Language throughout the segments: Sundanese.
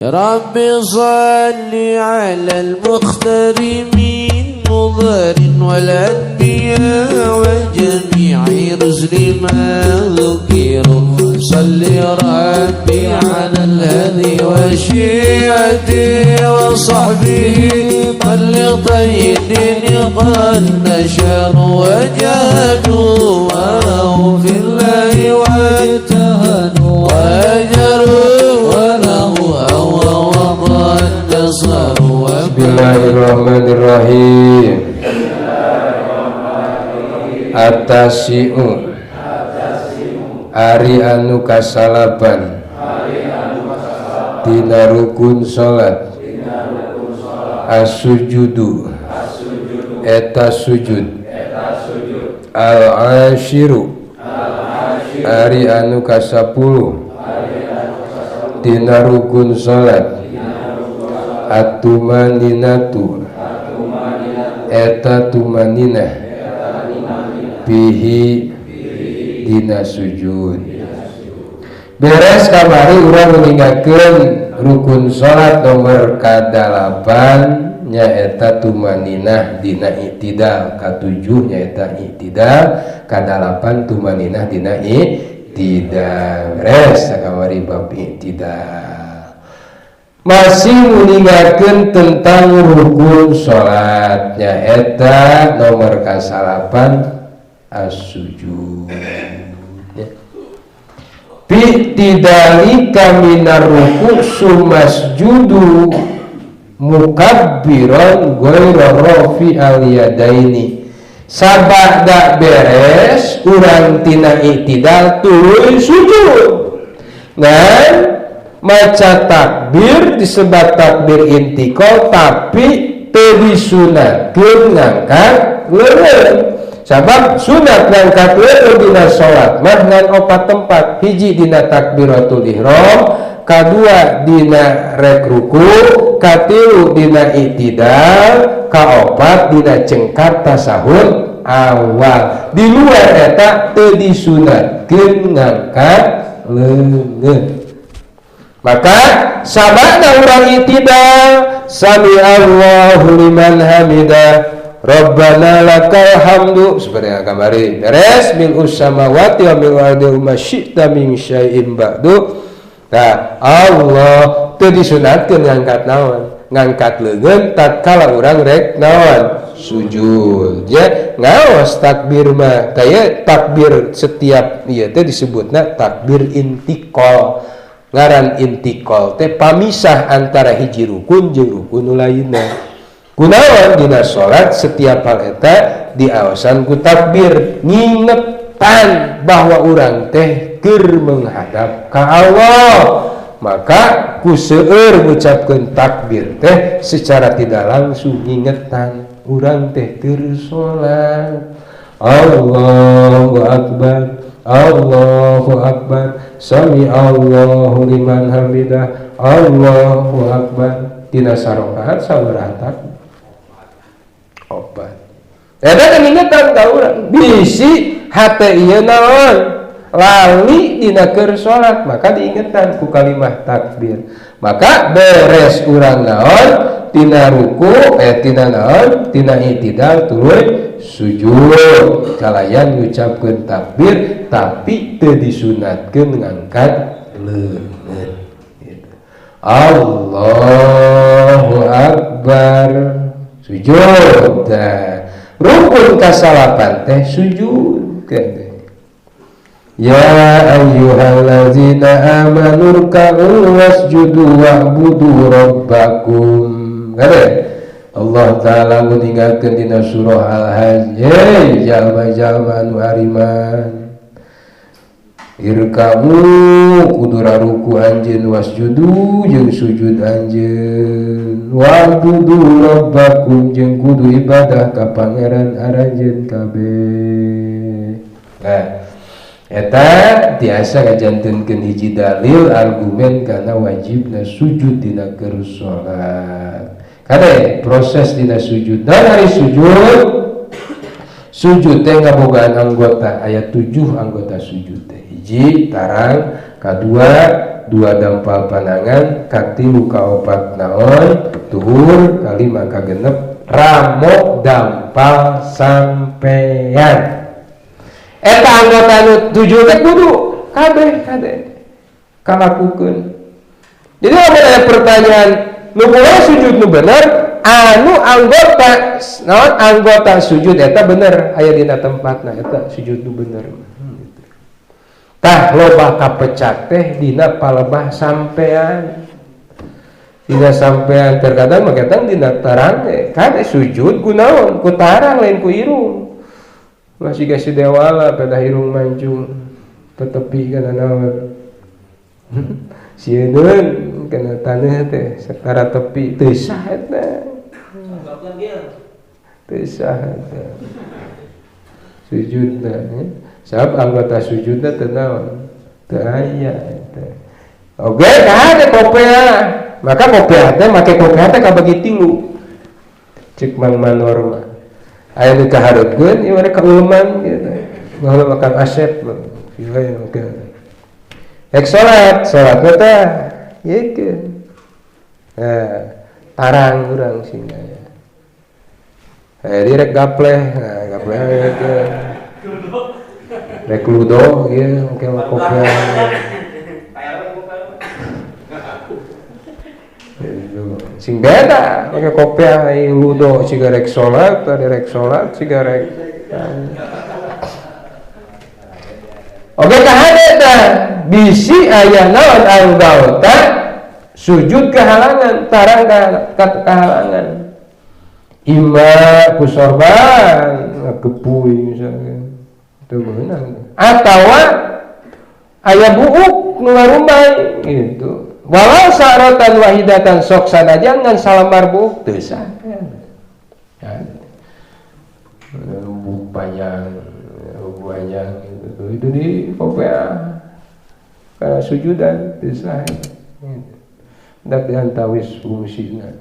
رب صل على المختار من مضر والأنبياء وجميع رسل ما ذكروا. صل ربي على الهدي وشيعته وصحبه من لطي الدين قد نشروا وجاهدوا معه في الله واجتهدوا وأجروا وله هوى وقد نصروا. Bismillahirrahmanirrahim. At-tasi'u, ari anu kasalapan dina rukun salat, as-sujudu, eta sujud. Al-ashiru, ari anu kasapuluh dina rukun salat, at-tumaninatu, eta tumaninah, bihi, dina sujud. Beres kamari urang meninggalkan rukun salat nomor kadalapan, nyaeta tumaninah dina i'tidal. Katujuh nyaeta i'tidal, kadalapan tumaninah dina i'tidal. Beres kamari bab i'tidal. Masih meninggalkan tentang rukun salat, nyaeta nomor kasalapan, as-sujud. Bi'tidalika minar ruku sumasjudu mukabbiran ghaira rafi al yadaini. Sabada beres urang tina i'tidal, tuluy sujud ngan maca takbir, disebut takbir intikal, tapi teu disunatkeun ngangkat leuleun. Sabab sunat ngangkat leuleun dina salat mah ngan opat tempat: hiji, dina takbiratul ihram; kadua, dina rek ruku; katilu, dina i'tidal; kaopat, dina cengkat tasahud awal. Di luar eta teu disunatkeun ngangkat leungeun. Maka sabada urang i'tidal, sami Allahu liman hamidah, Rabbana lakal hamdu, seperti yang kamari beres, mil'us samawati wa mil'ul ardi wa ma syi'ta min syai'in ba'du. Nah, Allah, teu disunatkeun ngangkat naon, ngangkat leungeun tatkala urang rek naon, sujud ya. Ngaos takbir mah kaya takbir setiap ieu teh disebutna takbir intikal. Ngaran intikal teh pamisah antara hiji rukun jeung rukun nu lainna. Kunaon dina salat setiap hal eta diaosan ku takbir, ngingetan bahwa urang teh keur menghadap ka Allah. Maka ku seueur ngucapkeun takbir teh secara tidak langsung ngingetan urang teh keur salat. Allahu akbar, Allahu akbar, sami Allahu liman hamidah, Allahu akbar. Dina sarakaat sabaraha takbir? Opat. Eta ngingetan ka urang bisi hate ieu naon, lali dina keur salat, maka diingetan ku kalimah takbir. Maka beres urang naon, tina ruku, tina naon, tina i'tidal, tuluy sujud kalayan ngucapkeun takbir, tapi teu disunatkeun ngangkat leungeun gitu. Allahu akbar, sujud. Nah, rukun kasalapan teh sujud kan. Ya ayyuhallazina amanu ruk'u wasjudu wa'budu rabbakum. Kan Allah Ta'ala meninggalkan dina surah Al-Hajj, hei jalma-jalma anu ariman, irka'u, kudu ruku anjeun, wasjudu, jeung sujud anjeun, wa'budu rabbakum, jeung kudu ibadah ka pangeran aranjeun kabeh. Nah, eta tiasa ngajantenkeun hiji dalil argumen karena wajibna sujud dina keur salat. Kade proses dina sujud. Dan hari sujud, sujud teh ngabogaan anggota, aya 7 anggota sujud teh. Hiji, tarang; kadua, dua dampal panangan, katilu kaopat naon tuhur, kalima kagenep ramo dampal sampean. Eta anggota nu tujuh teh kudu kabeh kade kalakukeun. Jadi lamun aya pertanyaan nu boleh sujud nu bener, anu anggota naon anggota sujud eta bener aya dina tempatna, eta sujud nu bener. Tah loba kapecak teh dina palebah sampean. Dina sampean terkadang mah ketang dina tarang teh kade sujud ku naon ku tarang lain ku irung. Masih kasih dewala pada irung mancung tetepi kana naon. Sieun kana taneuh teh setara tepi teu sah eta. Teu sah eta. Sujudna sabab anggota sujudna teu naon teu aya eta. Oge kade kopea. Maka kopiah teh make kopiah teh kabagi tilu. Cek Mang Manor mah. Aya nu kahareupkeun ieu mereka ulman gitu. Baheula makan Asep ieu make. Rek salat, salat teh ieu. Nah, tarang urang sing aya. Direk gapleh, nah gapleh ieu. Rek ludo ieu make kopiah. Sing beda pakai kopiah ludo siga rek salat, tadi rek salat siga rek. Oke kahade tah bisi aya naon anggota sujud kehalangan, tarang kehalangan. Ima ku sorban ngegepui misalnya. Teu meunang. Atawa aya buuk nu ngarumbay gitu. Walau sa'ratan wahidatan sok sanajan ngan salambar buuk teu sah. Ya. Buuk panjang, buuk panjang gitu. Itu di kopiah karena sujudan teu sah. Ndak diantawis fungsina.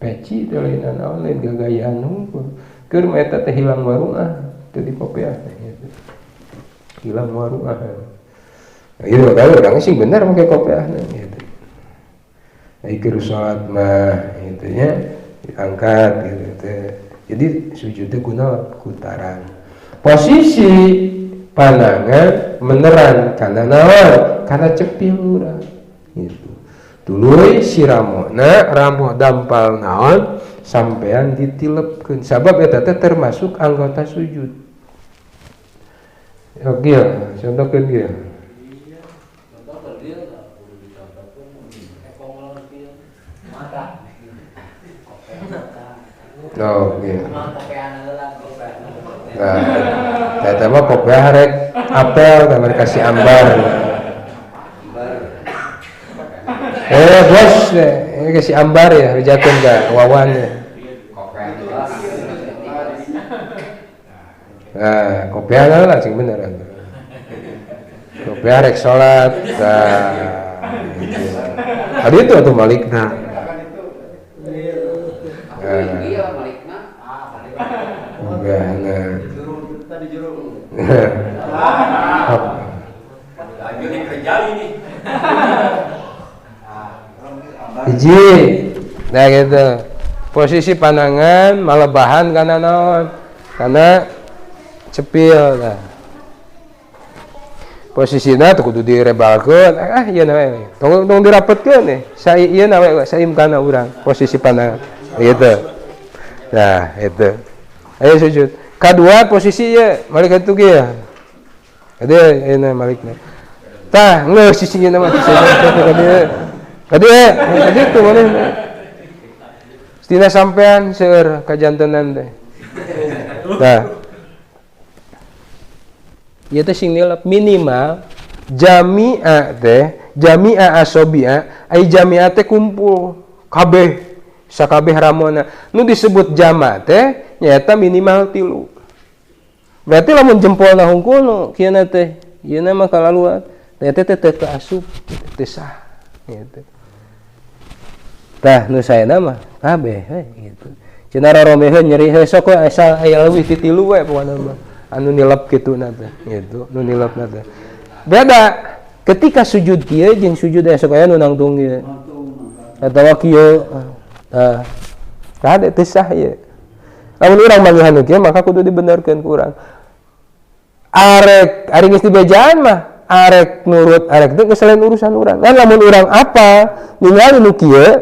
Peci teh lain naon lain gagayaan hungkul. Keur mah eta teh hilang waruah teu di kopiah teh gitu. Hilang waruah. Nah, gitu kalau urang sih bener make kopiahna gitu. Ikir salat mah gitu nya diangkat gitu. Jadi sujudnya guna kutaran. Posisi pandangan meneran karena naon? Karena cepil urang gitu. Tuluy si ramona ramo dampal naon sampean ditilepkeun. Sabab eta teh termasuk anggota sujud. Oke, contohkeun ieu. Oh, gitu. Nah, eta mah kopiah rek apel tah kasih ambar. Bos, ini kasih ambar ya, rujakeun ka Wawan ya. Nah, kopiah lah sing bener atuh. Kopiah rek salat. Nah, gitu. Tadi itu atuh malikna. Hiji, nah gitu. Posisi pandangan malebahan karena naon? Karena cepil nah. Posisina tuh kudu direbalkeun, ah ieu na we. Tong tong dirapetkeun nih. Sai ieu na we saimkana urang posisi pandangan. Gitu. Nah, itu. Ayo sujud. Kedua posisi ieu malik itu kieu. Kade ieu na malikna. Tah, geus sisi ieu mah kade. Kade, kade tuh manehna. Tina sampean seueur kajantenan teh. Tah. Ieu teh sing nilep minimal jami'a teh, jami'a asobi'a, ai jami'a teh kumpul kabeh sakabeh ramona. Nu disebut jama teh nyaeta minimal 3. Berarti lamun jempolna hungkul nu kieu teh, ieu mah kalaluan. Teh teh teh teu asup, teu sah gitu. Tah nu saena mah kabeh we gitu. Cenah roromeheun nyeri heuh sok we asal aya leuwih ti 3 we pokona mah. Anu nilep kituna teh gitu, nu nilepna teh. Beda. Ketika sujud kieu jeung sujud aya sok aya nu nangtung ieu. Atawa kieu. Tah. Kade teu sah ieu. Lamun urang manggihan nu kieu maka kudu dibenerkeun ku urang. Arek ari geus dibejaan mah arek nurut arek teu geus lain urusan urang. Ngan lamun urang apa ningali nu kieu,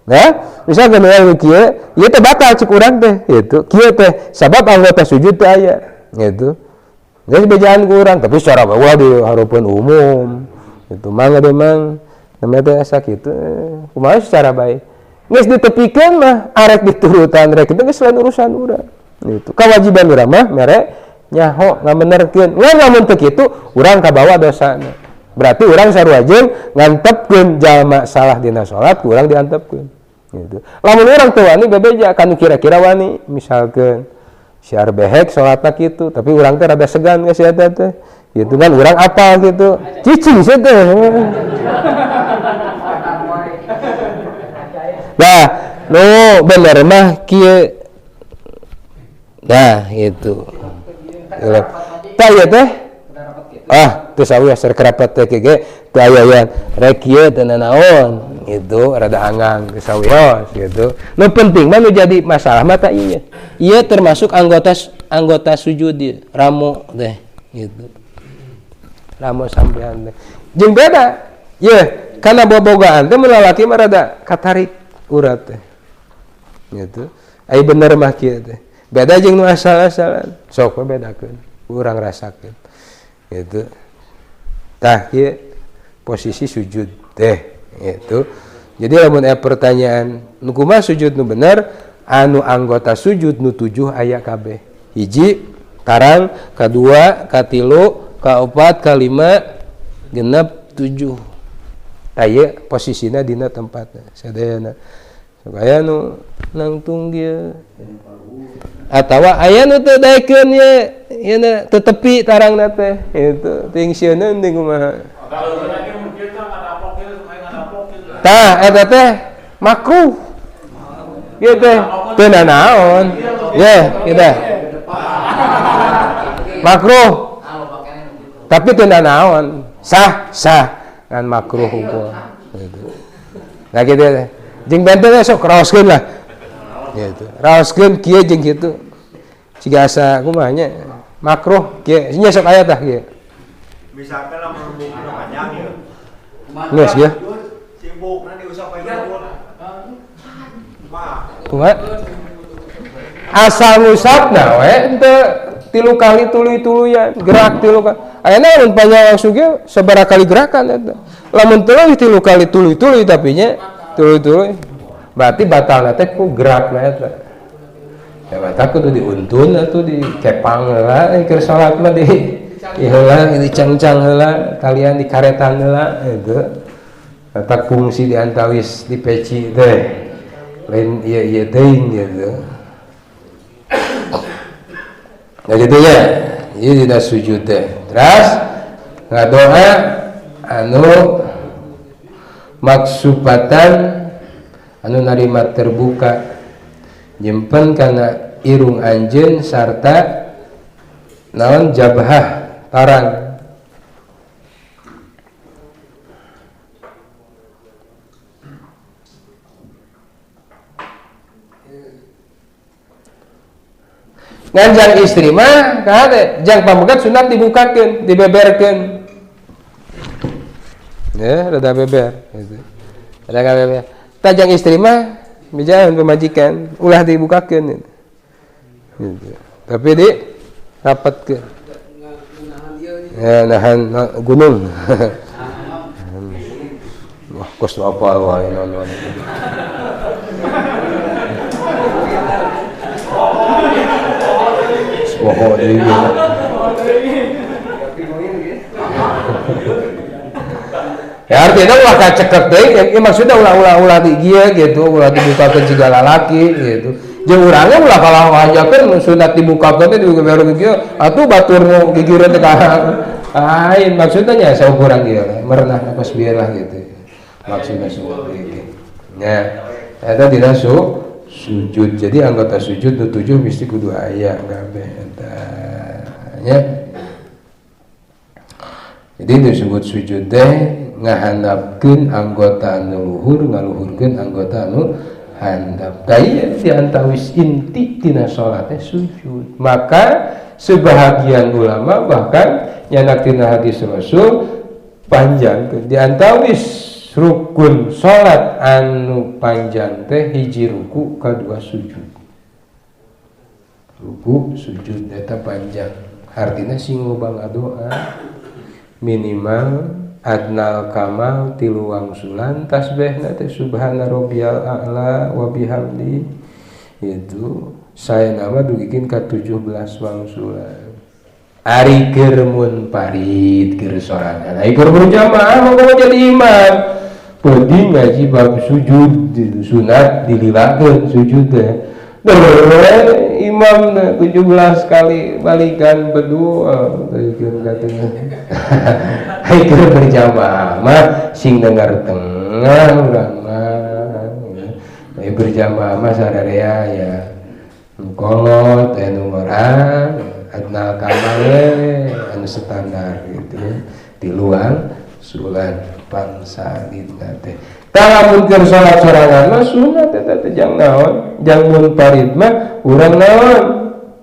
nah, misalkan ningali nu kieu, ieu teh batal cek urang teh gitu. Kieu teh sabab anggota sujud teh aya gitu. Geus bejaan ku urang tapi secara ulah di hareupeun umum gitu mangga deh mang namanya teh asa kitu kumaha secara baik. Geus ditepikeun mah arek diturutan rek itu geus lain urusan urang gitu. Kewajiban urang mah mere nyaho ngabenerkeun. Ngan lamun teu kitu urang kabawa dosana. Berarti urang sarua jeung ngantepkeun jalma salah dina salat ku urang diantepkeun gitu. Lamun urang teu wani bebeja kanu kira-kira wani misalkeun siar behek salatna kitu tapi urang teh rada segan ka si eta teh gitu kan urang apal gitu cicing sia teh. Nah, nu bener mah kieu. Nah, gitu. Tah ieu teh. Ah, teu sawios rek rapat teh ge teu aya yan. Rek kieu teu nanaon gitu, rada anggang teu sawios gitu. Nu penting mah nu jadi masalah mah tah ieu. Ieu termasuk anggota sujud ieu, ramo teh gitu. Ramo sampean teh. Jeung beda. Ye, kana bobogaan teh mun lalaki mah rada katarik urat teh gitu. Ai bener mah kieu teh. Beda jeung nu asal-asalan. Sok we bedakeun, urang rasakeun. Gitu. Tah kieu posisi sujud teh gitu. Jadi lamun aya pertanyaan, nu kumaha sujud nu bener? Anu anggota sujud nu 7 aya kabeh. Hiji tarang, kadua, katilu, kaopat, kalima, genep, 7. Tah ieu posisina dina tempatna sadayana. Sok aya nu nangtung ieu atawa aya nu teu daekeun ieu, ieu na teu tepi tarangna teh gitu. Teuing sieun deui kumaha. Tah eta teh makruh. Ieu teh teu nanaon. Ye, kita. Makruh. Tapi teu nanaon. Sah, sah. Ngan makruh hukum gitu. Nah gitu teh. Jeung benten sok raoskeun lah. Gitu. Raoskeun kieu jeung kitu. Siga asa kumaha nya? Makruh kieu nya sok aya tah kieu. Misalkan lamun bukna panjang ya. Geus ya. Sibukna diusap bae Kumaha? Asal ngusapna we henteu 3 kali tuluy-tuluyan, gerak 3 kali. Ayeuna lamun panjang langsung ge sabaraha kali gerakan eta. Lamun teu leuwih 3 kali tuluy-tuluy tapi nya tuluy-tuluy berarti batalna teh ku gerakna eta. Ya batal kudu diuntun atuh dikepang heula keur salat mah di heula dicangcang heula kalian dikaretan heula gitu. Eta fungsi diantawis di peci teh. Lain ieu-ieu teuing gitu. Nah gitu ya, ieu dina sujud teh. Terus ngadoa anu maksupatan anu narima terbuka nyimpen kana irung anjeun sarta naon jabhah tarang. Nganjang istri mah kahade jang pamegat sunat dibukakeun, dibeberkeun. Ya, rada beber gitu. Rada beber. Tah jang istri mah mijahan pemajikan ulah dibukakeun gitu. Gitu. Tapi di rapatkeun. Ya, nahan gunung. Wah, kos apa wae non. Pokok deui. Ya artinya ulah kacekek deui, ya maksudnya ulah-ulah di ieu gitu, ulah dibukakeun siga lalaki gitu. Jeung urangnya ulah kalah ngajakeun sunat dibukakeun teh dibeberkeun kieu, atuh batur nu gigireun teh ka lain maksudnya nya saukurang ieu lah, merenah kos bieu lah gitu. Maksudnya sunat ieu. Nya, eta dina sujud. Jadi anggota sujud nu 7 mesti kudu aya kabeh eta nya. Jadi disebut sujud teh ngahandapkeun anggota anu luhur, ngaluhurkeun anggota anu handap. Tah ieu di antawis inti tina salat teh sujud. Maka sebahagian ulama bahkan nyandak tina hadis Rasul panjang di antawis rukun salat anu panjang teh hiji ruku, kadua sujud. Ruku sujud eta panjang, artinya sing loba ngadoa, minimal adnal kamal tilu wangsulan tasbihna teh subhana rabbiyal a'la wa bihamdi. Itu saya nama dugikeun ka 17 wangsulan. Ari keur munfarid, keur sorangan, ari keur berjamaah mah jadi imam penting ngaji bab sujud, sunat dililakeun sujud teh. Imam 17 kali balikan berdoa katanya. Keur berjamaah mah sing dengar tengah urang mah. Berjamaah mah sararea ya nu kolot anu ngorang adnal kamal anu standar gitu di luar sulan pangsalidna teh. Tah lamun keur salat sorangan mah sunat eta teh jang naon? Jang munfarid mah urang naon?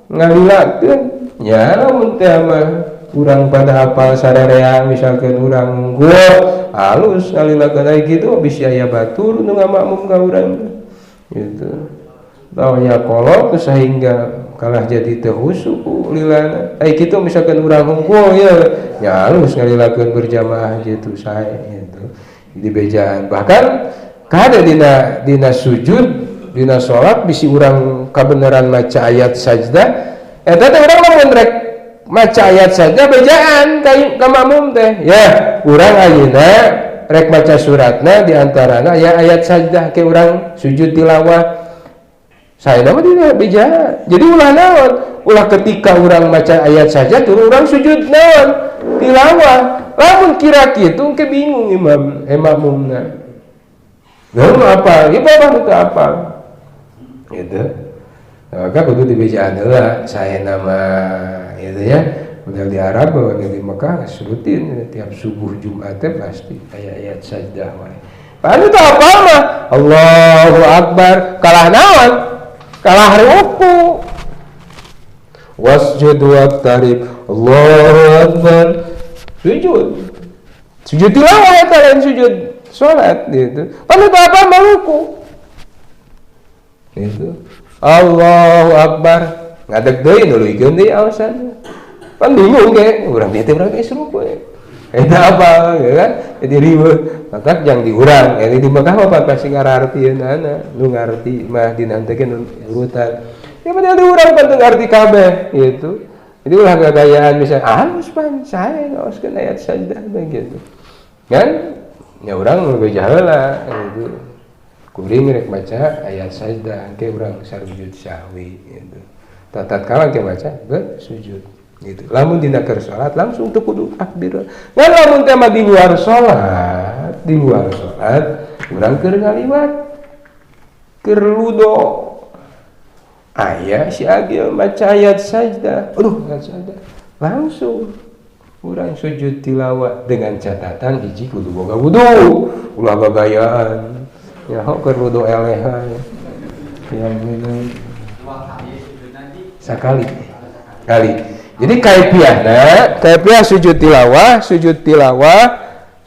Ngalilakeun. Ya lamun teh mah urang pada hafal sararea, misalkan urang unggul halus ngalilakeun aya kitu bisi aya batur nu ngamakmum ka urang gitu. Tah nya kolot sehingga kalah jadi teu khusyuk lilana. Aya kitu misalkan urang unggul ya nya halus ngalilakeun berjamaah gitu sae gitu. Di bejaan bahkan kada dina dina sujud dina salat bisi urang kabeneran maca ayat sajdah eta teh urang lamun rek maca ayat sajdah bejaan ka makmum teh ya urang ayeuna rek maca suratna di antarana ya ayat sajdah ke urang sujud tilawah saya nama tidak bejaan. Jadi ulah naon, ulah ketika urang maca ayat saja turun urang sujud naon tilawah. Lamun kira kitu ke bingung imam makmumna. Lalu apa? Ieu apa itu apa? Gitu. Maka kudu dibejaan heula saya nama gitu ya. Model di Arab, model di Mekah rutin tiap subuh Jumat teh pasti ayat-ayat sajdah wae. Padahal itu apa mah? Allahu Akbar, kalah naon? Kalah ruku. Wasjud waqtarib. Allahu Akbar. Sujud. Sujud tilawah eta lain sujud salat gitu. Padahal itu apa mah ruku. Gitu. Allahu Akbar. Ngadeg deui nuluykeun deui alasan. Pan bingung ge, urang dieu teh urang geus ruku. Eta apa ya kan? Jadi riweuh. Maka jangan diurang. Ini di Mekah mah pasti ngarartieunana, nu ngarti mah dinantekeun urutan. Ya padahal diurang pan teu ngarti kabeh gitu. Jadi ulah gagayaan misalnya, halus pan saya ngaoskeun ayat sajdah teh gitu. Kan? Ya urang nu beja heula gitu. Kuring rek maca ayat sajdah engke urang sarujud sahwi gitu. Tatkala engke maca bersujud gitu. Lamun dina keur salat langsung teu kudu takbir. Ngan lamun teh mah di luar salat urang keur ngaliwat, keur ludo. Aya si Agil maca ayat sajdah. Aduh, ayat sajdah. Langsung urang sujud tilawah dengan catatan hiji kudu boga wudu, ulah gagayaan. Ya keur wudu eleh wae. Yang sakali. Kali. Jadi kaifiahna, kaifiah sujud tilawah,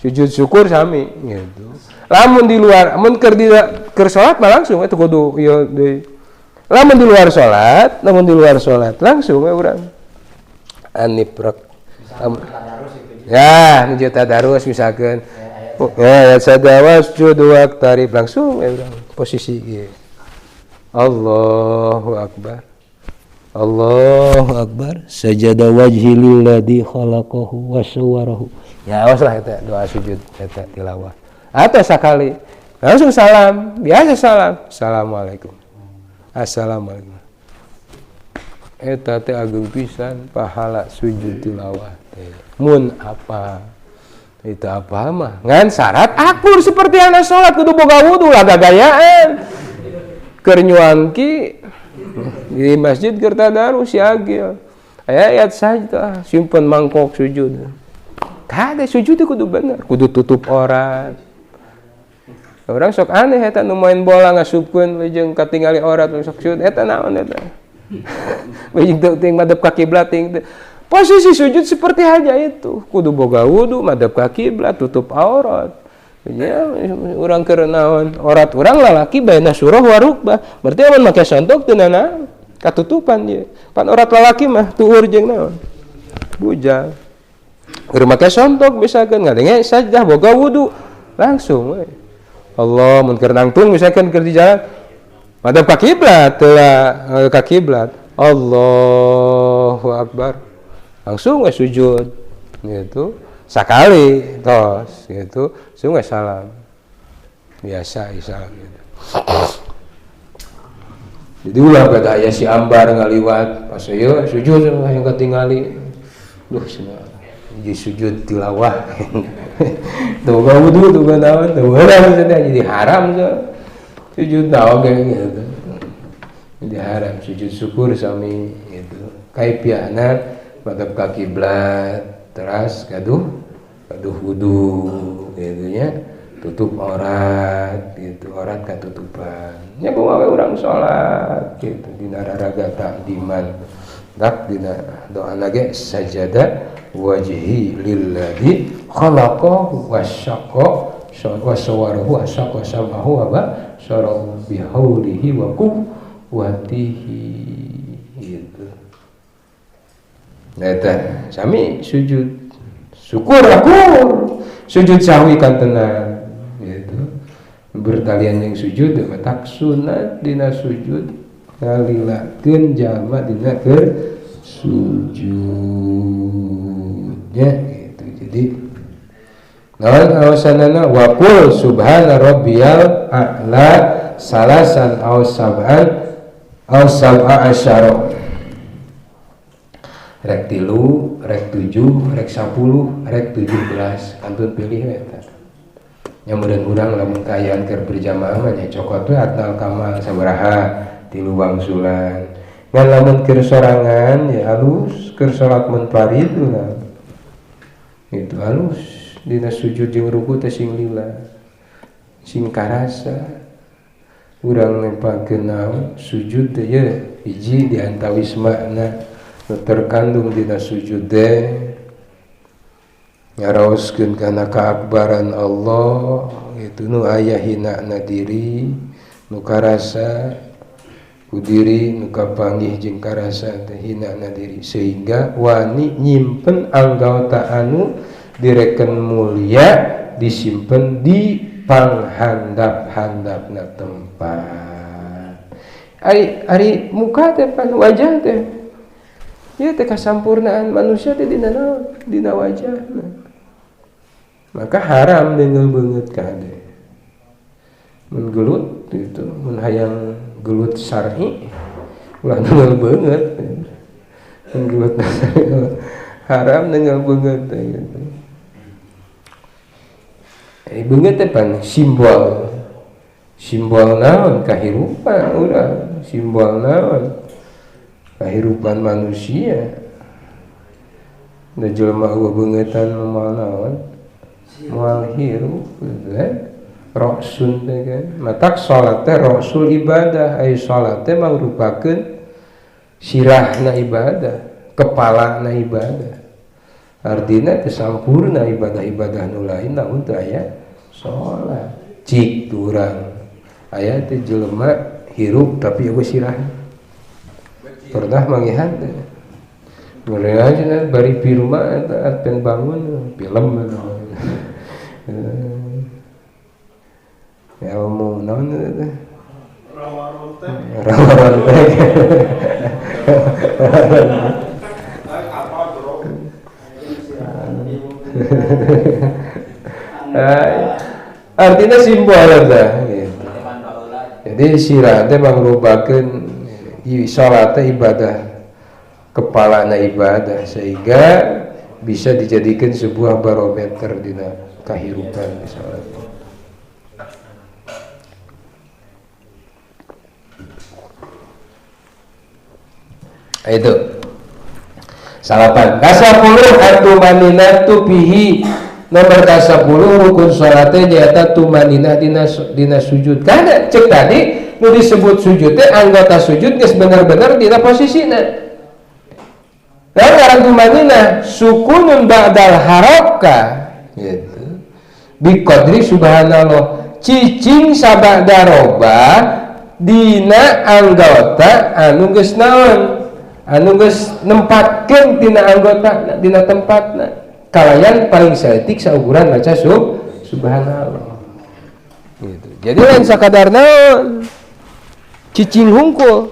sujud syukur sami gitu. Lamun di luar, mun keur di keur salat mah langsung eta kudu ieu deui. Lamun di luar salat, langsung we urang aniprek. Ya, nuju tadarus misalkan. Ya, sajdah wasjud waqtarib langsung we urang posisi ieu. Allahu akbar. Allahu akbar. Sajada wajhi lilladzi khalaqahu wa sawwarahu. Ya, awas lah eta doa sujud eta tilawah. Atau sakali langsung salam, biasa salam. Assalamualaikum. Assalamualaikum. Eta teh ageung pisan pahala sujud tilawah teh. Mun apa? Itu apa mah? Ngan syarat akur seperti anak salat kudu boga wudu lah gagayaan. Keur nyuangki di masjid keur tadarus si Agil. Aya ayat sajdah, simpen mangkok sujud. Kade sujud kudu bener, kudu tutup aurat. Orang sok aneh eta nu main bola ngasupkeun jeung katingali aurat sok sujud eta naon eta. Jeung teuing madep ka kiblat ting. Posisi sujud seperti halnya itu, kudu boga wudu, madep ka kiblat, tutup aurat. Ya, urang keur naon? Aurat urang lalaki baina surah wa rukbah. Berarti amun make sontok teu nanaon, katutupan ieu. Pan aurat lalaki mah tuur jeung naon? Bujang. Keur make sontok misalkan ngadenge sajdah boga wudu langsung we. Allah mun keur nangtung misalkan keur di jalan madep ka kiblat teu ka kiblat. Allahu akbar. Langsung we sujud gitu. Sakali tos gitu, langsung we salam. Biasa salam gitu. Jadi ulah kada aya si ambar ngaliwat pas ieu sujud yang katingali. Duh cenah jadi sujud tilawah. Tuh gak wudu tuh gak naon tuh jadi haram tuh. Sujud naon kayak gitu. Jadi haram sujud syukur sami gitu. Kaifiahna madhep ka kiblat teras gaduh gaduh wudu gitu nya, tutup aurat gitu, aurat katutupan. Nya kumaha we urang salat gitu dina raraga takdiman. Tak dina doana ge sajada wajhi lilladzi khalaqahu wasyaqqa wa sawarahu wa syaqqa samahu wa basarahu bihaulihi wa quwwatihi gitu. Nah eta sami sujud syukur akur sujud sahwi kantenan gitu. Bertalian yang sujud matak sunat dina sujud ngalilakeun jalma dina keur sujudnya gitu. Jadi naon alasanana wa qul subhana rabbiyal a'la salasan aw sab'an aw sab'a asyara. Rek 3, rek 7, rek 10, rek 17 kantun pilih we eta. Nya meureun urang lamun kaayaan keur berjamaah mah nya cokot we atnal kamal sabaraha 3 wangsulan. Ngan lamun keur sorangan ya halus, keur salat munfarid urang. Itu halus dina sujud jeung ruku teh sing lila. Sing karasa. Urang nempakeun naon sujud teh ye hiji di antawis makna nu terkandung dina sujud teh ngaraoskeun kana kaakbaran Allah gitu nu aya hinana diri nu karasa ku diri nu kapanggih jeung karasa teh hinana diri sehingga wani nyimpen anggota anu direken mulia disimpen di panghandap-handapna tempat. Ari ari muka teh pan wajah teh ieu teh kasampurnaan manusia teh dina naon? Dina wajahna. Maka haram dengan beungeut kade. Mun gelut gitu, mun hayang gelut syar'i ulah nengel beungeut. Mun gelut haram nengel beungeut teh gitu. Beungeut teh pan simbol. Simbol naon kahirupan urang, simbol naon kahirupan manusia. Da jelema eueuh beungeutan moal naon? Moal hirup gitu kan. Roksun teh kan. Matak salat teh roksul ibadah, ai salat teh mangrupakeun sirahna ibadah, kepalana ibadah. Artinya teh sampurna ibadah-ibadah nu lain namun teu aya salat. Cik urang aya teh jelema hirup tapi eueuh sirah. Pernah manggihan teh. Mulai cenah bari firma eta apen bangun film eta. Ilmu naon eta teh? Rawa rontek. Rawa rontek. Artinya simbol eta gitu. Jadi sirah teh mangrupakeun salat teh ibadah, kepalana ibadah sehingga bisa dijadikan sebuah barometer dina kahirupan salat. Itu. Salapan. Kasapuluh atumaninatu fihi. Nomor kasapuluh rukun sholatnya nyaeta tumaninah dina sujud. Karena cek tadi nu disebut sujud teh anggota sujud geus bener-bener dina posisina. Nah, ngaran tumaninah sukunun ba'dal harokah gitu. Biqadri subhanallah cicing sabada roba dina anggota anu geus naon anu geus nempatkeun dina anggota dina tempatna kalayan paling saeutik saukuran maca subhanallah gitu. Jadi lain sakadar naon cicing hungkul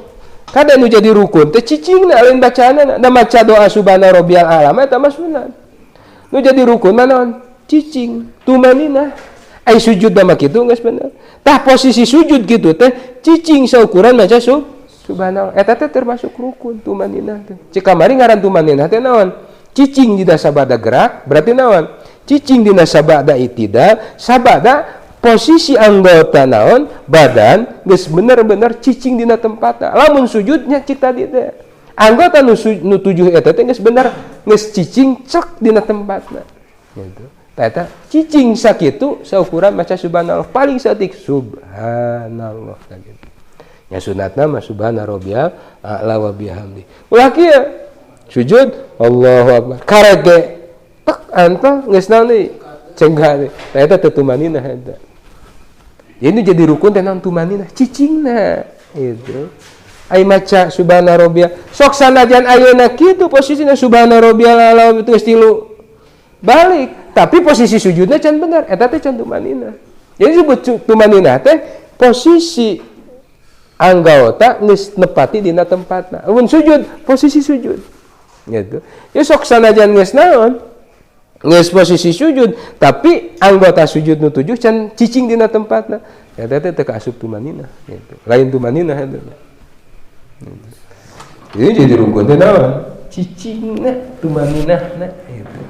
kada nu jadi rukun teh cicingna lain bacaanna da maca doa subhana rabbiyal a'la eta mah sunat nu jadi rukun mah naon cicing tumaninah ai sujud mah kitu geus bener tah posisi sujud kitu teh cicing saukuran maca subhanallah eta teh termasuk rukun tumaninah teh cek kamari ngaran tumaninah teh naon cicing dina sabada gerak berarti naon cicing dina sabada itidal sabada posisi anggota naon badan geus bener-bener cicing dina tempatna lamun sujudnya cik tadi teh anggota nu tujuh eta teh geus bener geus cicing cek dina tempatna gitu. Eta cicing sakitu saukuran maca subhanallah paling saeutik subhanallah gitu. Nya sunatna mah subhana rabbiyal a'la wa bihamdi. Ulah kieu sujud Allahu akbar karek ge tek antal geus naon deui cenggah deui. Tah eta teu tumaninah eta. Ini jadi rukun teh naon tumaninah cicingna gitu. Ai maca subhana rabbiyal sok sanajan ayeuna kitu posisina subhana rabbiyal a'la wa geus tilu balik tapi posisi sujudnya can bener eta teh can tumaninah. Jadi disebut tumaninah teh posisi anggota geus nepati dina tempatna. Mun sujud posisi sujud gitu. Ya sok sanajan geus naon geus posisi sujud tapi anggota sujud nu tujuh can cicing dina tempatna. Eta teh teu kaasup tumaninah gitu. Lain tumaninah eta. Gitu. Jadi jadi rukun teh naon? Cicingna tumaninahna gitu.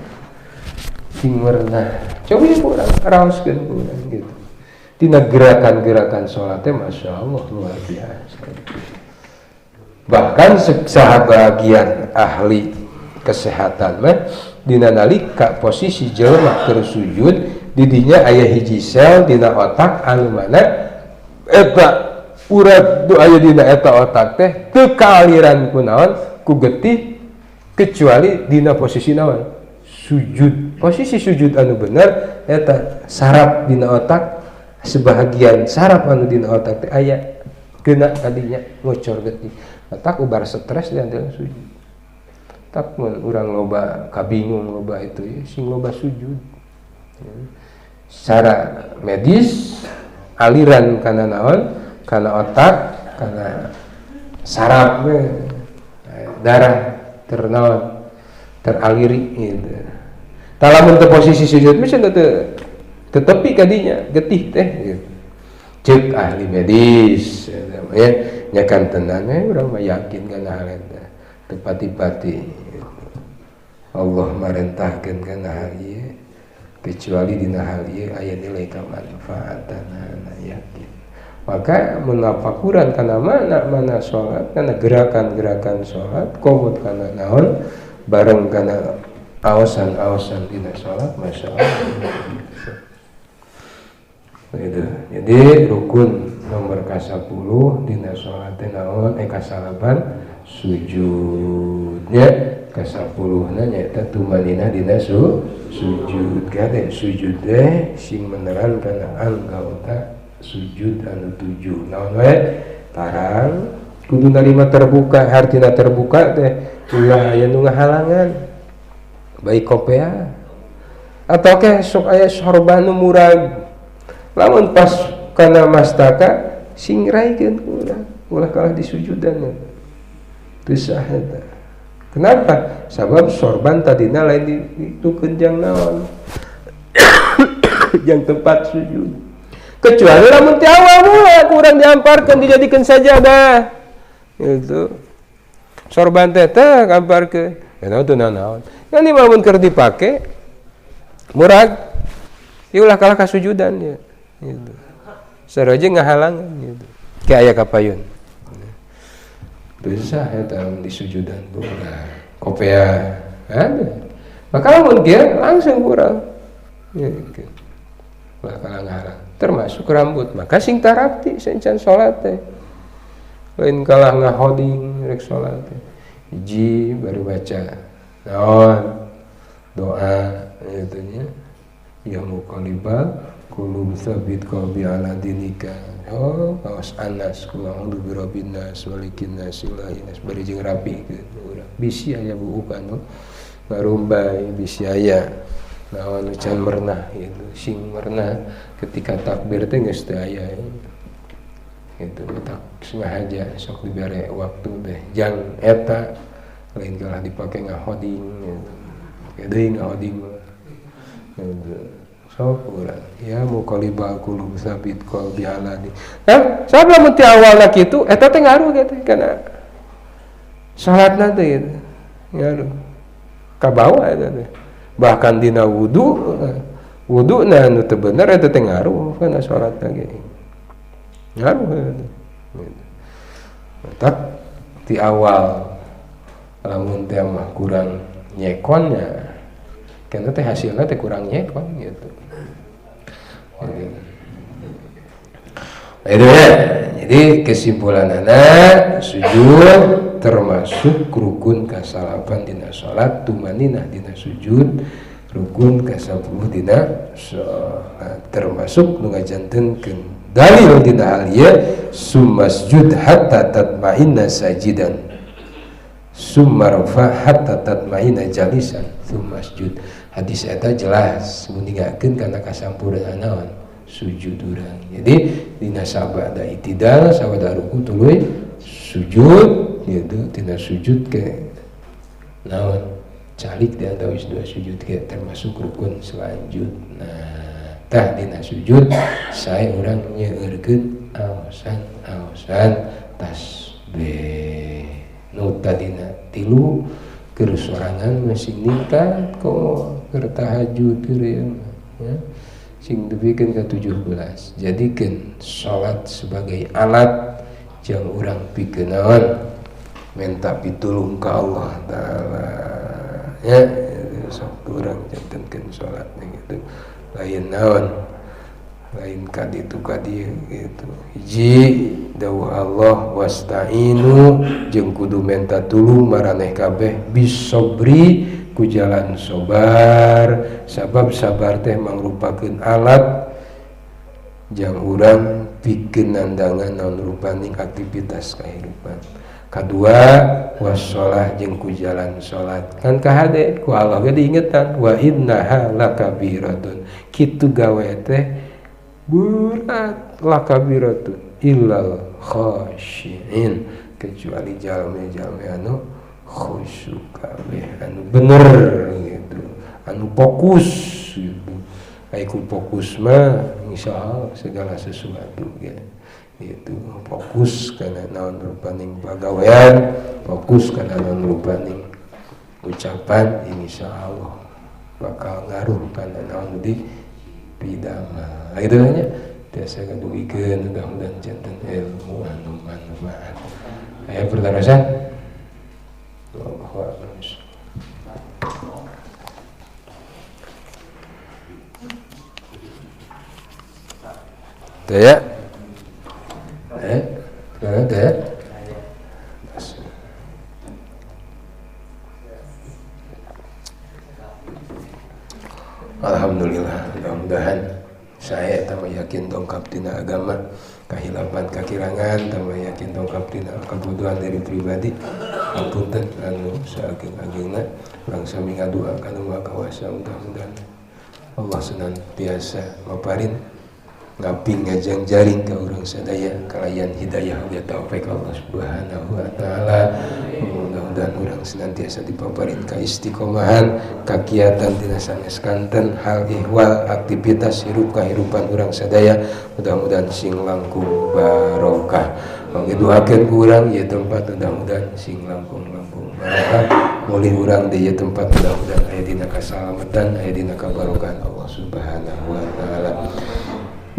Sing warna coba ieu urang raoskeun urang gitu. Tina gerakan-gerakan salat teh masya Allah luar biasa. Bahkan sahabagian ahli kesehatan mah dina nalika posisi jelema keur sujud didinya aya hiji sel dina otak anu mana eta urat nu aya dina eta otak teh teu kaaliran ku naon ku getih kecuali dina posisi naon sujud. Posisi sujud anu bener eta saraf dina otak sebahagian saraf anu dina otak teh aya kena tadinya ngocor getih otak ubar stres di antara sujud. Tak mun urang loba kabingung loba itu ya sing loba sujud. Secara medis aliran kana naon kana otak kana saraf darah ternaon teraliri gitu. Talamun teu posisi sujud mah cenah teu tetepi kadinya getih teh gitu. Cek ahli medis ya nya kan tenan we urang mah yakin kana hal eta teu pati-pati gitu. Allah marentahkeun kana hal ieu kecuali dina hal ieu aya nilai kamanfaatanana yakin. Maka menafakuran kana mana salat kana gerakan-gerakan salat komot kana naon bareng kana aosan-aosan dina salat masya Allah gitu. Jadi rukun nomor ka-10 dina salat teh naon kasalapan sujudnya ka-10 na nyaeta tumaninah dina sujud kade sujud teh sing meneran kana anggota sujud anu tujuh naon we tarang kudu narima terbuka hartina terbuka teh ulah aya nu ngahalangan baik kopea atau ke sok aya sorban nu murag lamun pas kana mastaka sing raikeun ulah ulah kalah disujudan teu sah eta. Kenapa? Sabab sorban tadina lain ditukeun jang naon jang tempat sujud kecuali lamun ti awal mula kurang diamparkeun dijadikeun sajadah gitu. Sorban teh teh amparkeun naon teu naon. Kan ieu lamun keur dipake murag ieu ulah kalah kasujudan ya gitu. Saroja ngahalangan gitu. Kayak aya kapayun. Teu sah eta disujudan ku urang. Kopea ada. Maka lamun kieu langsung kurang. Ya, gitu. Lah kalang-halang termasuk rambut maka sing tarapti sencan salat teh. Lain kalah ngahoding rek salat teh. Hiji baru baca naon doa gitu nya. Ya muqallibal qulub tsabit qalbi ala dinika. Oh, kawas Anas kula a'udzu birabbin nas malikin nas ilahin nas bari jeung rapi kitu urang. Bisi aya buuk anu ngarumbay, bisi aya naon can merenah gitu. Sing merenah ketika takbir teh geus teu aya. Gitu tak sengaja sok dibere waktu teh jang eta lain kalah dipake ngahoding gitu. Deui ngahoding mah. Gitu. Sok urang ya muqallibal qulub tsabit qalbi ala di. Nah, sabab lamun ti awalna kitu eta teh ngaruh gitu kana salatna teh gitu. Ngaruh. Kabawa eta teh. Bahkan dina wudu, wuduna anu teu bener eta teh ngaruh kana salatna ge. Ngaruh eta teh. Gitu. Matak ti awal lamun teh mah kurang nyekonnya karena teh hasilnya teh kurang nyekon gitu. Nah, itu ya. Jadi kesimpulanana sujud termasuk rukun kasalapan dina salat, tumaninah dina sujud, rukun kasapuluh dina salat, termasuk nu ngajantenkeun dalil dina hal ieu sumasjud hatta tatmainna sajidan summa rafa hatta tatmainna jalisan sumasjud. Hadis eta jelas nguningakeun kana kasampurnaan naon sujud urang. Jadi dina sabada itidal sabada ruku tuluy sujud gitu, dina sujud ke naon calik di antawis dua sujud ke termasuk rukun selanjutna. Tah dina sujud sae urang nyeueurkeun aosan-aosan tasbih. Nu tadina tilu keur sorangan masih ningkat kok keur tahajud keur ieu ya. Sing dipikeun ka 17. Jadikeun salat sebagai alat jang urang pikeun naon menta pitulung ka Allah taala ya. Sok urang jantenkeun salat gitu. Lain naon lain ka ditu ka dieu gitu. Hiji dawuh Allah wasta'inu jeung kudu menta tulung maraneh kabeh bisobri ku jalan sobar, sabab sabar teh mangrupakeun alat jang urang pikeun nandangan naon rupaning aktivitas kahirupan. Kadua wassalah jeung ku jalan salat. Kan kahade ku Allah ge diingetan wa innaha lakabiratun. Kitu gawe teh berat lakabiratun illal khashiin, kecuali jalmi-jalmi anu khusyuk kabeh, anu bener gitu, anu fokus gitu. Ai ku fokus mah insyaallah segala sesuatu gitu. Gitu, fokus kana naon rupaning pagawean, fokus kana naon rupaning ucapan, insyaallah bakal ngaruh kana naon di pidama. Gitu nya. Tiasa kadugikeun mudah-mudahan janten ilmu anu manfaat. Aya pertanyaan? Allahu a'lam. Teu ya? Teu. Alhamdulillah, mudah-mudahan saya tambah yakin dongkap tina agama, kahilapan kakirangan, tambah yakin dongkap tina kebutuhan diri pribadi. Apunten anu saageng-agengna, urang sami ngadua ka Nu Maha Kawasa, mudah-mudahan Allah senantiasa maparin ngaping ngajang jaring ka urang sadaya kalayan hidayah wa taufik Allah Subhanahu wa taala. Mudah-mudahan urang senantiasa dipaparin ka istiqomahan, kakiatan dina sanes kanten hal ihwal aktivitas hirup kahirupan urang sadaya, mudah-mudahan sing langkung barokah. Mangga doakeun ku urang ieu tempat mudah-mudahan sing langkung-langkung barokah. Mulih urang di ieu tempat mudah-mudahan aya dina kasalamatan, aya dina kabarokahan Allah Subhanahu wa taala.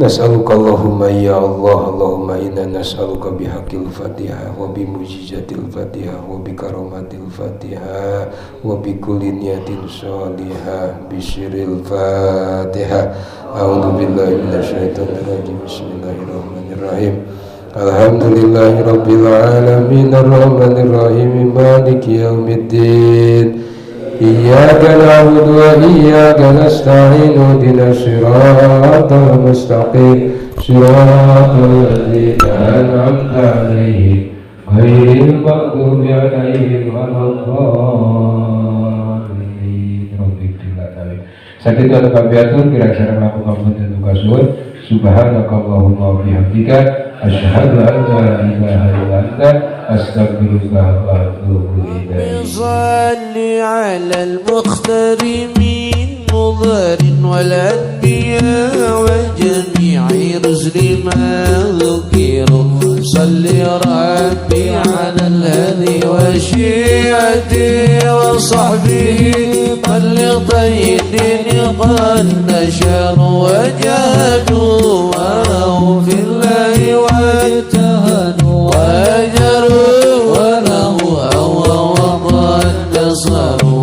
Nas'aluka Allahumma ya Allah. Allahumma inna nas'aluka bihaqqil Fatihah wa bi mujizatil Fatihah wa bi karomatil Fatihah wa bi kulli niyatin sholihah bi sirril Fatihah. A'udzu billahi minasyaitonir rajim. Bismillahirrahmanirrahim. Alhamdulillahi rabbil alamin arrahmanir rahim maliki yaumiddin. Iyyaka na'budu wa iyyaka nasta'in ihdinas siratal mustaqim siratal ladzina an'amta 'alaihim ghairil maghdubi 'alaihim waladdallin. Rabbil. Sakitu anu kapihatur kirang sareng langkung ngapunten kasuhun. Subhanakallahumma wa bihamdika asyhadu an la ilaha illa anta astaghfiruka wa atubu ilaik. صل على المختار من مضر والأنبياء وجميع رسل ما ذكروا. صل ربي على الهدي وشيعته وصحبه بلغ طيب قد نشروا وجاهدوا وهم في الله واجتهدوا واجروا وله وقد نصروا.